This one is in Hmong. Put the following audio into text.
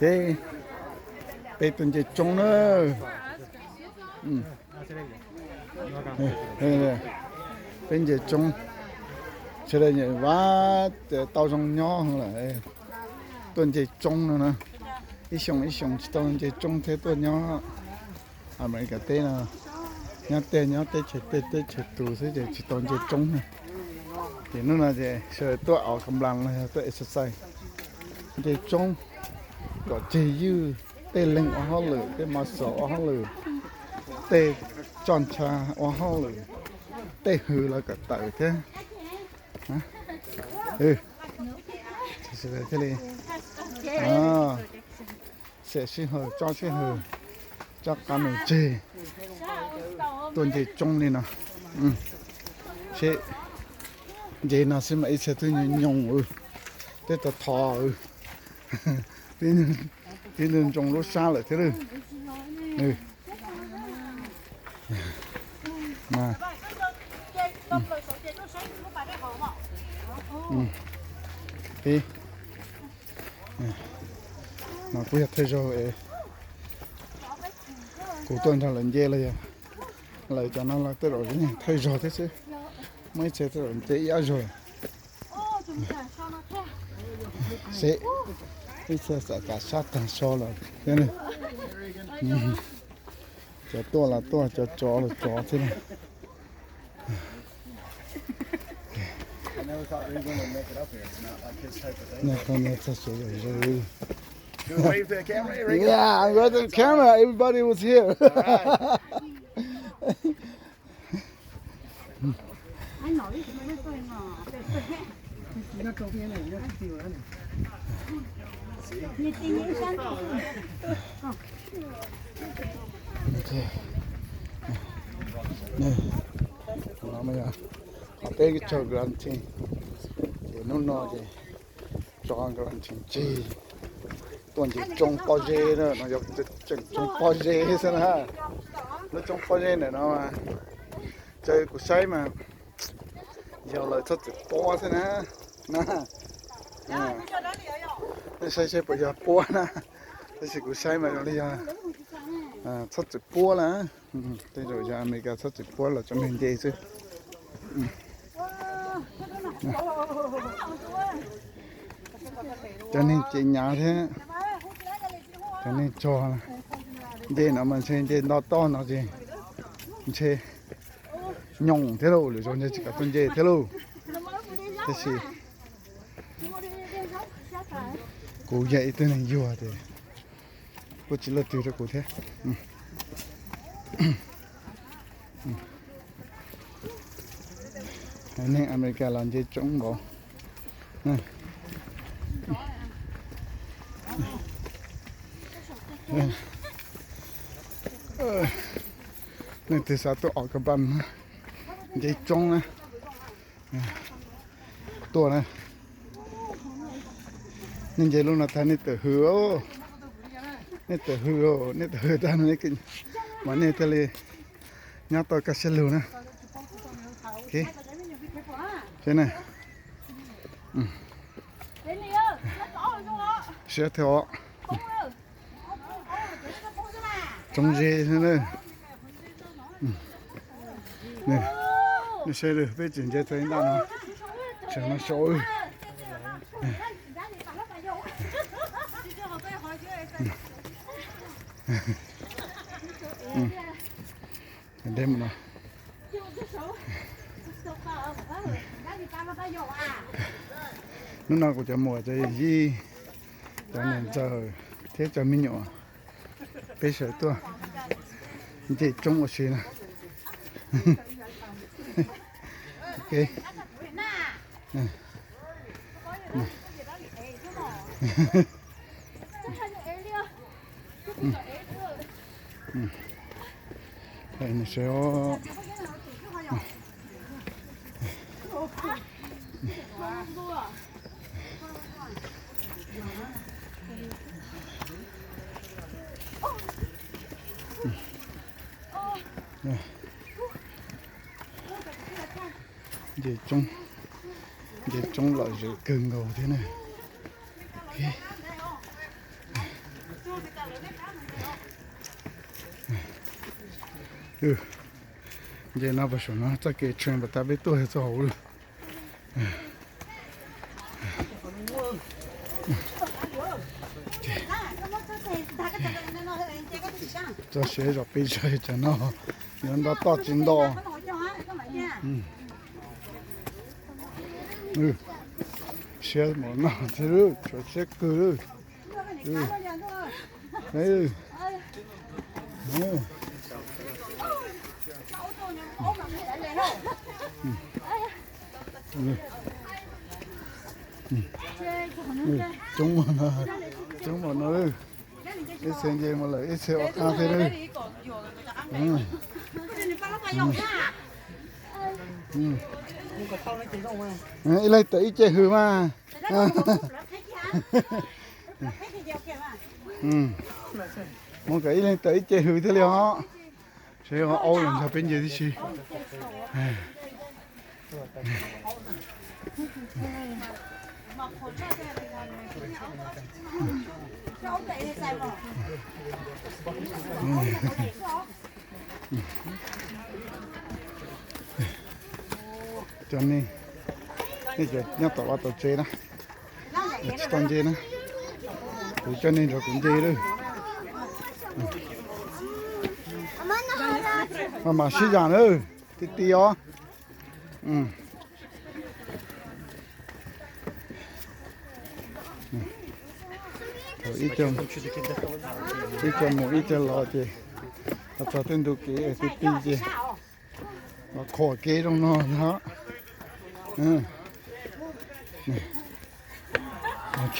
Peb, peb tuaj nce tsoob na. Peb nce tsoob, sawv daws nyiam vaj ces tau zoo nyob lawm. Tuaj nce tsoob no na, ib xyoo ib xyoo tsis tau nce tsoob thiab tuaj nyob Amelikas teb no, nyob tej nyob teb chaws tej teb chaws tus xwb ces tsis tau nce tsoob na. Ces hnub no ces sawv daws tuaj aus ka nplas los yog tuaj exercise, nce tsoob kom tseg ywj, tej leeg ua hauj lwm, tej muscle ua hauj lwm, tej txoj ntsha ua hauj lwm, tej hws los kom tawm thiab. Sawv daws thiaj li xiam sij hawm, tso sij hawm, tso qab nws tseg tuaj nce tsoob li no. Seb, nce no xwb mas ib txhia twb nyoos, twb tau thov, twb ntsoog lub sab lawm thiab lawm. Mas kuj yog thawj zaug kuv tuaj nrog lawv nce los yog lawv cov no los tej zaum thawj zaug thiab xwb. Muaj ib txhia tej zaum nce ib ob zaug. Seb, ib txhia xam kam sab tag so lawm thiab ne. Cov tuaj los tuaj, cov tsov los tsov thiab ne. Wave to the camera, everybody. Yeah, I'm right to the camera. Everybody was here. Qhov peb chaw Grantin, ces hnub no ces tso Grantin tseg tuaj nce tsoob pob zeb na, no yog tseem tsoob pob zeb xwb na. Lub tsoob pob zeb ntawm no mas, raws kuv saib mas yog lawv txhob txwm puab xwb na. Nej saib saib puas yog puab na, tab sis kuv saib mas zoo li yog txhob txwm puab na. Tej zaum yog Amelikas txhob txwm puab los cov neeg nce xwb. Cov neeg ces nyav thiab, cov neeg tsog, nce no mas ntshe nce nto toj no ces ntshe nyoos thiab lauj, lwm zaus ntshe tsis kam tuaj nce thiab lauj. Tab sis kuv yog ib tug neeg yuag ces kuj tsis luaj twg rau kuv thiab. Neeg Amelikas los nce tsoob npaum. Leej twg xav tuaj Aus Kas Npas na, nce tsoob na, tuaj na. Nej nce lub no tag nej tawm hws, nej tawm hws, nej tawm hws tag no mas nej thiaj li nyob tau kaj siab lug na. Siab thiab os. Tsoob ze xwb na. Nej saib, peb tseem nce tau ib ntaj no, tseem no saud. Deb mus no. Hnub no kuv cov muam cov yij, cov niam ntxawm thiab cov me nyuam, peb sawv tuaj nce tsoob ua si na. Nce tsoob, nce tsoob lom zem kawg nkaus thiab na. Nce no pas saum no txoj kev tshee pas tas peb tuaj txog hauv lawm. Txog siav zos peb zos cov no yuav nto toj tsis nto. Siab npaum no thiab, tshuav siab kawg. Coob, coob no, ib txhia nce mus lawm ib txhia ua qab thiab lawm. Ib leeg tawm ib ce hws mas. Mus kom ib leeg tawm ib ce hws thiaj li os. Seb aub los nrog peb nce tib si. Cov neeg, nej cov nyob tom vaj tom tsev na, tsis tau nce na, kuv coj nej nrog kuv nce lawm. Mas mam sib zam na, ti ti os. Ib co mus ib co los ces txog tej ntu kev ti ti ces los khuam kev zoo no na. Ok.